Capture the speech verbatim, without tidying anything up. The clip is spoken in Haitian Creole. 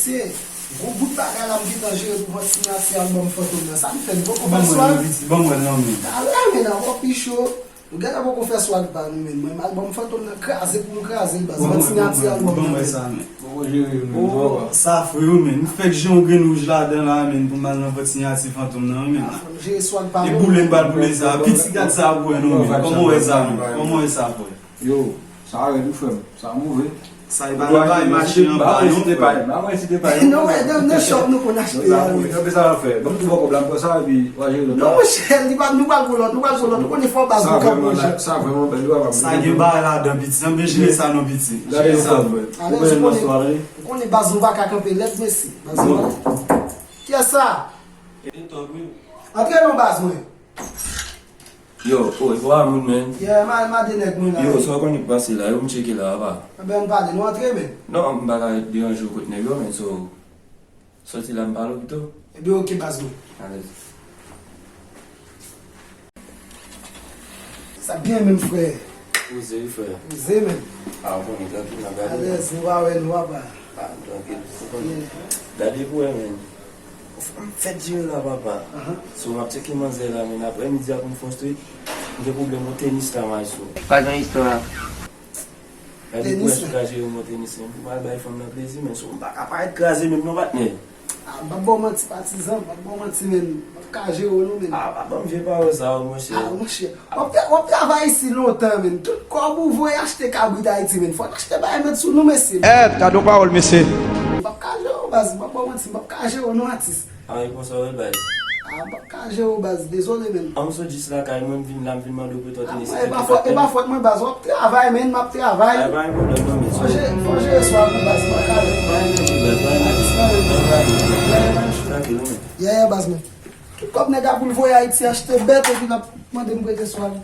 Mesye, gwo bout bagay la m gentan jere pou vant siyati albòm Fantom nan. Sa m fè, m poko fè swag. Ban m wè l non, men. Talè, men, nan wòp pi cho. Nou gentan poko fè swag pa nou, men. Mwen, albòm Fantom nan kraze pou m kraze l, baz. Vant siyati albòm nan, men. Poko jere yo, men. Oh, sa fre, wi, men. M fèk jwenn yon grenn wouj ladan la, men, pou m al nan vant siyati Fantom nan, wi, men. Ah, fò n jere swag pa nou. E boule m pral boule sa. Piti gad sa pou wè, non, men. Kòman w wè sa, men? Kòman w wè sa, frè? Yo, sa rèd wi frè m, sa move. Sa e pa nan bay mache anba non, frè. Pa mwen si te pa yo. Non, wè, nan, nan shop nou konn achte a, wi. Sa move, sa fè. Ban m tou bò kòb la, m pran sa epi w a jere lòt la. Non, monchè, li pa, nou pral pran lòt, nou pral pran lòt. Ou konnen fò baz nou kòb, monchè. Sa vrèman bèl, li pa pran. Sa gen bagay ladan, piti. Anben jere sa non, piti. Jere sa, frè. Alèz, ou konnen, ou konnen baz nou pa ka kanpe lèd, mesye. Baz nou pa. Kiyès sa? E top, wi. Antre non, baz mwen. Yo, oh, e pou Amoun, men. Yeah, m al mande nèg mwen la. Yo, sa w konnen k pase la, yo m tcheke la, apa. Anben, ann pale, nou antre, men. Non, m pa ka deranje w kot nèg yo, men, so, sòti la, m pale w pito. Ebyen, oke, baz mwen. Alèz. Sa byen menm, frè. Poze, wi, frè. Poze, men. A, w konnen, trankil, n ap gade. Alèz, nou pa wè, nou pa pa. A, trankil. Yeah. Gade pou wè, men. M fèk jere la, papa. Aha. So, m ap tcheke manzè la, men aprè midi a pou m fè yon street. M gen pwoblèm yon tenis la, maestro. Pa gen istwa. Gade pou wè si w ka jere m yon tenis, men. Pou m al bay fanm nan plezi, men so, m pa ka parèt kraze menm non, patnè. A, m p ap ba w manti, patizan, m p ap ba w manti, men. M p ap ka jere w non, men. A, pa ban m vye pawòl sa yo, monchè. A, monchè. W ap tra-, w ap travay isi lontan, men. Tout kòb ou voye achte kabrit Ayiti, men. Fò n achte bagay met sou nou, mesye. Èt, gade yon pawòl, mesye. M p ap ka jere w, baz. M p ap ba w manti, m p ap ka jere w non, atis. A, e konsa w ye, baz. A, m p ap ka jere w, baz. Dezole, men. An, m sot jis lakay mwen, m vin la, m vin mande w prete w tenis. A, e pa fòt, e pa fòt mwen, baz. W ap travay, men. M ap travay. A, e pa yon pwoblèm non, men. Fò jere, fò jere swa pou baz. M p ap ka jere. Pa gen pwoblèm, baz. Pa gen pwoblèm. Trankil, wi, men. Yeah, yeah, baz, men. Tout kòb nèg ap voye Ayiti achte bèt epi l ap mande m prete swag.